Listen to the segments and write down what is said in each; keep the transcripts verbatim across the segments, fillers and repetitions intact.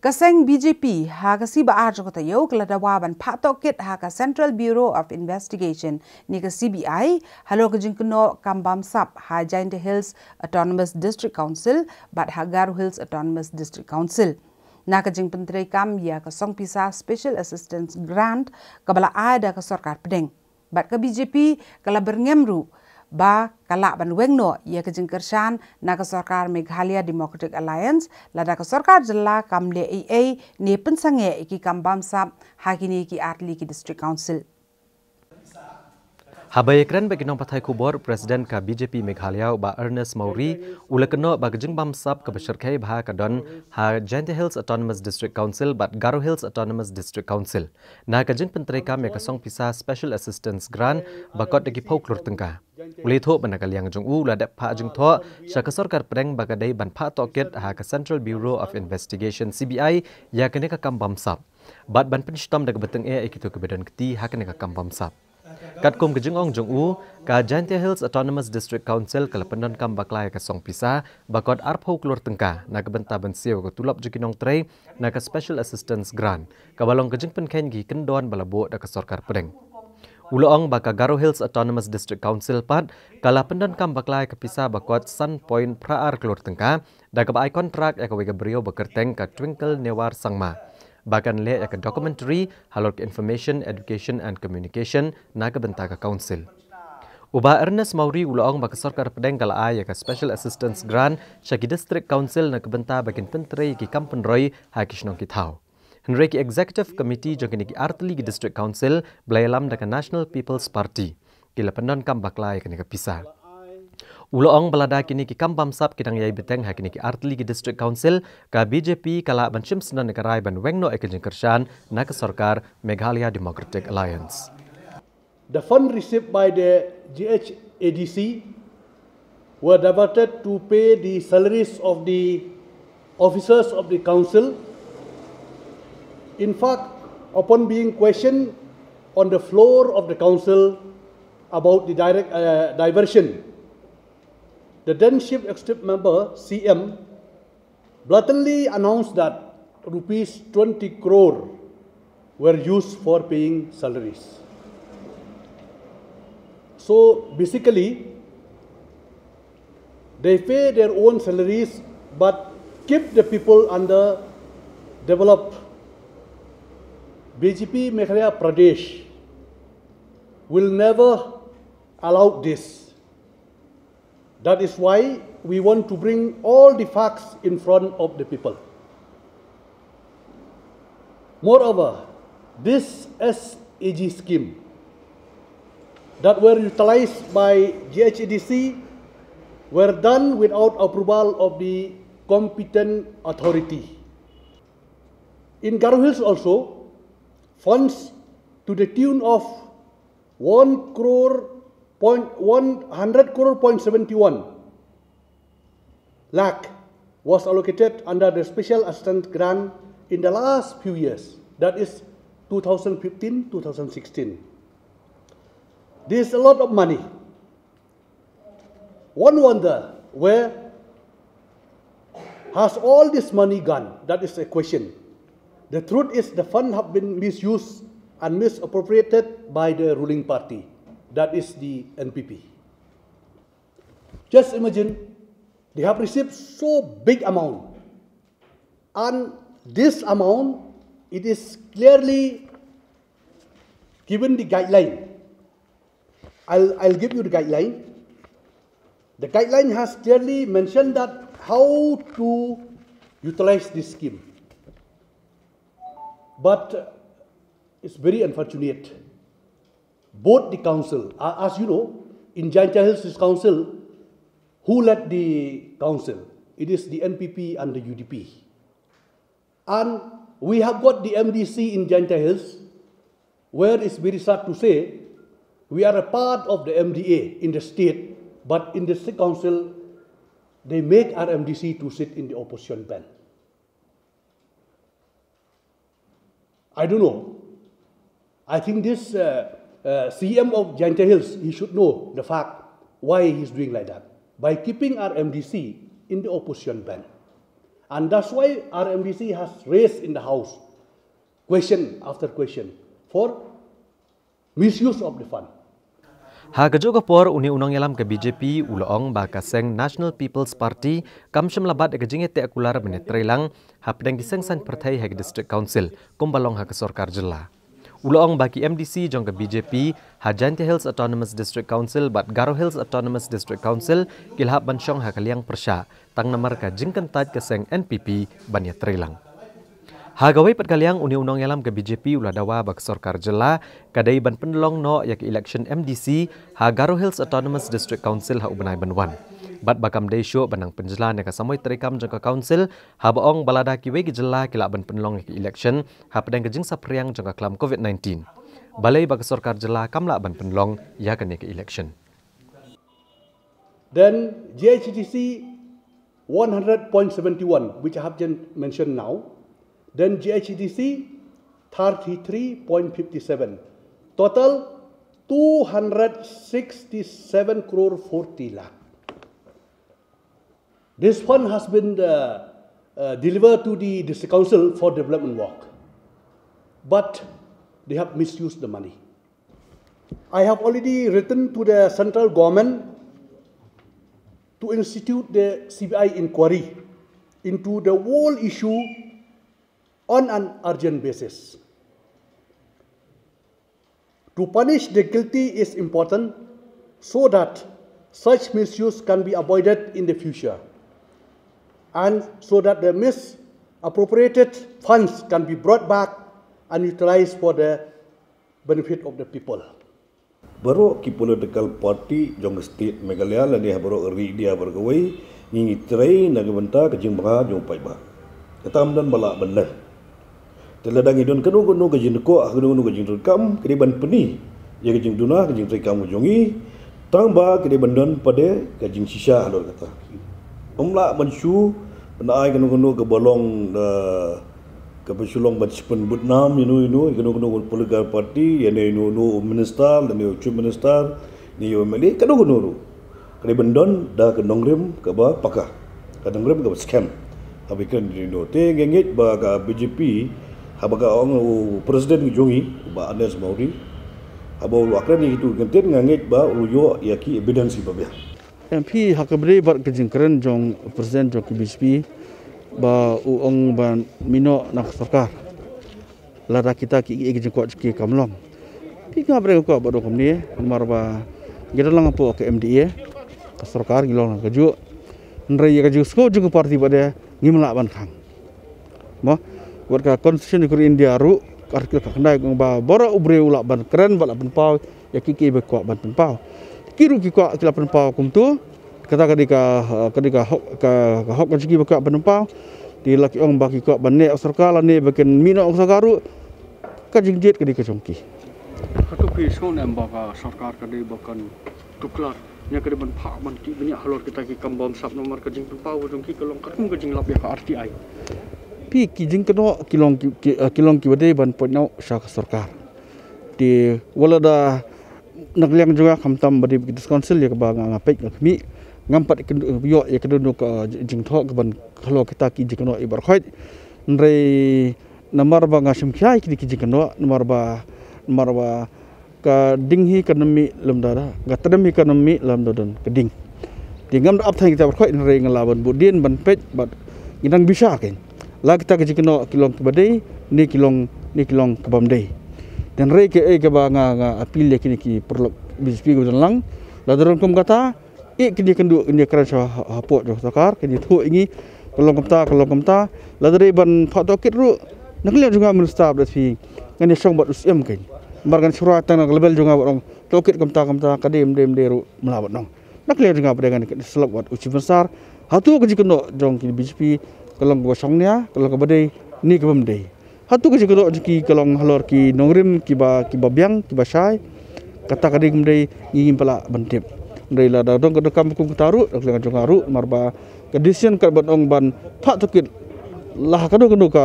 Ka seng B J P ha ka C B R jong ka taïew ka la dawa ban phah tohkit ha ka Central Bureau of Investigation ne ka C B I halor ka jingkynnoh kam bamsap ha Jaintia Hills Autonomous District Council bad ha Garo Hills Autonomous District Council. Na ka jingpyntreikam ïa ka song pisa Special Assistance Grant kaba la ai da ka sorkar pdeng. Bad ka B J P ka la byrngem ruh ba ka lah ban weng noh ïa ka jingkyrshan na ka sorkar Meghalaya Democratic Alliance lada ka sorkar jylla kam leh ei ei ne pynsangeh ïa ki kam bamsap ha kine ki artylli ki district council. Haba ïakren bad ki nongpathai khubor, President ka B J P Meghalaya u Bah Ernest Mawrie u la kynnoh ba ka jingbamsap kaba shyrkhei bha ka don ha Jaintia Hills Autonomous District Council bad Garo Hills Autonomous District Council na ka jingpyntreikam ïa ka song pisa Special Assistance Grant ba kot da ki phew klur tyngka. U la ïathuh ba na ka liang jong u u la dep phah jingthoh sha ka sorkar pdeng ba ka dei ban phah tohkit ha ka Central Bureau of Investigation, C B I, ïa kane ka kam bamsap bad ban pynshitom da kaba tyngeh ïa kito kiba don kti ha kane ka kam bamsap. Katkum ka jingong jong u, ka Jaintia Hills Autonomous District Council ka la pyndonkam bakla ïa ka song pisa ba kot arphew klur tyngka na ka bynta ban siew ka tulop jong ki nongtrei na ka Special Assistance Grant kaba long ka jingpynkheiñ ki kyndon ba la buh da ka sorkar pdeng. U la ong ba ka Garo Hills Autonomous District Council pat ka la pyndonkam bakla ïa ka pisa ba kot san point phra ar klur tyngka da kaba ai kontrak ïa kawei ka briew ba kyrteng ka Twinkle Newar Sangma ba kan leh ïa ka documentary halor ka information, education and communication na ka bynta ka council. U Bah Ernest Mawrie u la ong ba ka sorkar pdeng ka la ai ïa ka Special Assistance Grant sha ki District Council na ka bynta ba kin pyntrei ïa ki kam pynroi ha ki shnong ki thaw. Hynrei ki Executive Committee jong kine ki artylli ki District Council ba la ïalam da ka National People's Party ki la pyndonkam bakla ïa kane ka pisa. U la ong ba lada kine ki kam bamsap ki dang ïai bteng ha kine ki artylli ki District Council, ka B J P ka lah ban shim syndon ïa ka rai ban weng noh ïa ka jingkyrshan na ka sorkar Meghalaya Democratic Alliance. The fund received by the G H A D C were diverted to pay the salaries of the officers of the council. In fact, upon being questioned on the floor of the council about the direct, uh, diversion, the then chief executive member, C M, bluntly announced that rupees twenty crore were used for paying salaries. So basically, they pay their own salaries but keep the people underdeveloped. B J P Meghalaya Pradesh will never allow this. That is why we want to bring all the facts in front of the people. Moreover, this S A G scheme that were utilized by G H A D C were done without approval of the competent authority. In Garo Hills also, funds to the tune of one crore point one hundred crore point seventy-one lakh was allocated under the Special Assistance Grant in the last few years, that is two thousand fifteen, two thousand sixteen. This is a lot of money. One wonder, where has all this money gone? That is a question. The truth is the fund have been misused and misappropriated by the ruling party, that is the N P P. Just imagine, they have received so big amount, and this amount, it is clearly given the guideline. I'll, I'll give you the guideline. The guideline has clearly mentioned that how to utilize this scheme. But, uh, it's very unfortunate. Both the council, uh, as you know, in Jaintia Hills District Council, who led the council? It is the N P P and the U D P. And we have got the M D C in Jaintia Hills, where it's very sad to say we are a part of the M D A in the state, but in the district council, they make our M D C to sit in the opposition bench. I don't know. I think this, uh, uh, C M of Jaintia Hills, he should know the fact why he's doing like that. By keeping our M D C in the opposition bench. And that's why R M D C has raised in the House question after question for misuse of the fund. Ha kajuh ka por, une u nongïalam ka B J P u la ong ba ka seng National People's Party kam shym la bat ïa ka jingïateh kular ban ïatreilang hapdeng ki seng saiñ pyrthei ha ki District Council kumba long ha ka sorkar jylla. U la ong ba ki M D C jong ka B J P ha Jaintia Hills Autonomous District Council bad Garo Hills Autonomous District Council ki la hap ban shong ha ka liang pyrshah tang namar ka jingkyntait ka seng N P P ban ïatreilang. Ha kawei pat ka liang, une u nongïalam ka B J P u la dawa ba ka sorkar jylla ka dei ban pynlong noh ïa ka election M D C ha Garo Hills Autonomous District Council ha u bnai ban wan, bad ba kam dei shuh ban nang pynjlan ïa ka samoi treikam jong ka council, haba ong ba lada kiwei ki jylla ki lah ban pynlong ïa ka election hapdeng ka jingsaphriang jong ka khlam COVID nineteen, balei ba ka sorkar jylla kam lah ban pynlong ïa kane ka election. Then G H A D C one hundred point seven one, which I have just mentioned now. Then G H A D C thirty-three point fifty-seven. Total two hundred sixty-seven crore forty lakh. This fund has been uh, uh, delivered to the district council for development work, but they have misused the money. I have already written to the central government to institute the C B I inquiry into the whole issue on an urgent basis. To punish the guilty is important so that such misuse can be avoided in the future and so that the misappropriated funds can be brought back and utilized for the benefit of the people. Baroh ki political party jong ka state Meghalaya lane ha baroh ka ri India baroh kawei, ngi ngi trei na ka bynta ka jingbha jong u paidbah. Kata ym don ba lah ban leh. Te lada ngi don kano kano ka jingkoh, kano kano ka jingdonkam, ka dei ban pyni ïa ka jingduna, ka jingtreikam ka jong ngi. Tang ba ka dei ban don pat de ka jingshisha halor kata. Ym lah ban shu ban ai kano kano kaba long, eh, kaba shu long ban shu pynbudnam ïano ïano, kano kano political party, ïano ïano, ïano minister, ïano chief minister, ïano M L A, kano kano ruh. Ka dei ban don da ka nongrim kaba paka, ka nongrim kaba skhem. Haba kren ïano ïano, te nga ngeit ba ka B J P, haba ka ong u president ka jong ngi, Bah Anesh Mawrie, haba u la kren ïa kitu ki kyntien, nga ngeit ba u ïoh ïa ki evidence kiba biang. Em, phi, ha kaba ïadei bad ka jingkren jong u president jong ka B J P ba u ong ban mih noh na ka sorkar lada kita ki, ki, ki jingkoh jong ki kam long. Phi, nga bret nga kwah ban ong kumne, namar ba ngi dang long hapoh ka M D A, ka sorkar ngi long lang kajuh. Hynrei ïa ka jingsngew jong ka party pat de ngim lah ban khang. Mo, wat ka Constitution ka ri India ruh, ka Article ka khyndai ka ong ba baroh u briew u lah ban kren bad lah ban pynpaw ïa ki, ki ba kwah ban pynpaw. Ki ruh ki kwah, ki lah pynpaw kumtu. Kata ka dei ka, ka dei ka hok, ka, ka hok ka jong ki ba kwah ban pynpaw. Te la ki ong ba ki kwah ban neh sorkar lane ba kin mih noh sorkar ruh, ka jingjied ka dei ka jong ki. Hato phi sngew ne em ba ka sorkar ka dei ba kan tuklar, ne ka dei ban phah ban tih bniah halor kita ki kam bamsap, namar ka jingpynpaw ka jong ki ka long katkum ka jinglap ïa ka R T I. Phi, ki jingkynnoh ki long ki, ki, eh, ki long kiba dei ban pynpaw sha ka sorkar. Te wat la da na ka liang jong nga, khamtam ba dei ki District Council, ïa kaba nga, nga peit nga khmih, ngam pat ïoh ïa kano kano ka jingthoh kaban halor kita ki jingkynnoh iba khot. Hynrei namar ba nga shim khia ïa kine ki jingkynnoh, namar ba, namar ba ka ding hi kan ym mih lymda don, ka triem hi kan ym mih lymda don ka ding. Te ngam da ap than kita baroh, hynrei nga lah ban bud dien ban peit bad ngi dang bishar kein. La kita ki jingkynnoh ki long kiba dei, ne ki long, ne ki long kibym dei. Te hynrei kaei kaba nga, nga appeal ïa kine ki paralok B J P kiba don lang, lada don kum kata, ïa kine kynduh, kine kren sha ha, hapoh jong sorkar, kine thuh ïa ngi, ka long kumta, ka long kumta. Lada dei ban phah tohkit ruh, na ka liang jong nga minister ba dei phi, ngan ïa shong bad u C M kein. Namar ngan shu rai tang na ka level jong nga ban ong tohkit kumta kumta, ka dei ym dei ym dei ruh ym lah ban ong. Na ka liang jong nga ba dei ngan ïa kynduh syllok bad u chief minister. Hato ka jingkynnoh jong ki B J P ka long kaba shongnia, ka long kaba dei, ne kabym dei. Hato ka jingkynnoh jong ki ka long halor ki nongrim kiba, kiba biang, kiba shai. Kata ka dei kam dei, ngi ngim pat lah ban tip. Hynrei lada don ka donkam kum kata ruh, da ka liang jong nga ruh, namar ba ka decision kat ban ong ban phah tohkit la ha kano kano ka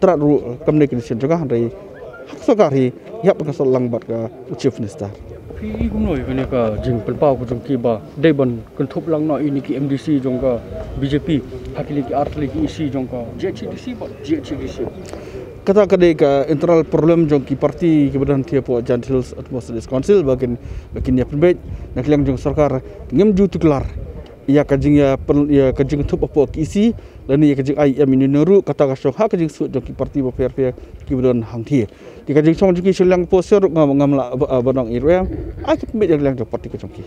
tnat ruh kam dei ka decision jong nga, hynrei ha ka sorkar hi ngi hap ban consultant lang bad ka u chief minister. Ki i kumno ïa kane ka jingpynpaw ka jong ki ba dei ban kynthup lang noh ïa kine ki M D C jong ka B J P ha kine ki artylli ki E C jong ka G H A D C bad G H A D C? Kata ka dei ka internal problem jong ki party kiba don hapoh Jaintia Hills Autonomous District Council ba kin, ba kin ïa pynbeit na ka liang jong sorkar. Ngim ju tuklar ïa ka jing ïa pyn-, ïa ka jingkynthup hapoh ki E C lane ïa ka jingai em ïa ino ino ruh, kata ka shong ha ka jingsuk jong ki party bapher bapher kiba don hangthie. Te ka jingshong jong ki sha liang ka por sha ruh ngam, ngam lah ba, ba nang ïa ruh em. Ai ki pynbeit ïa ka liang jong party ka jong ki.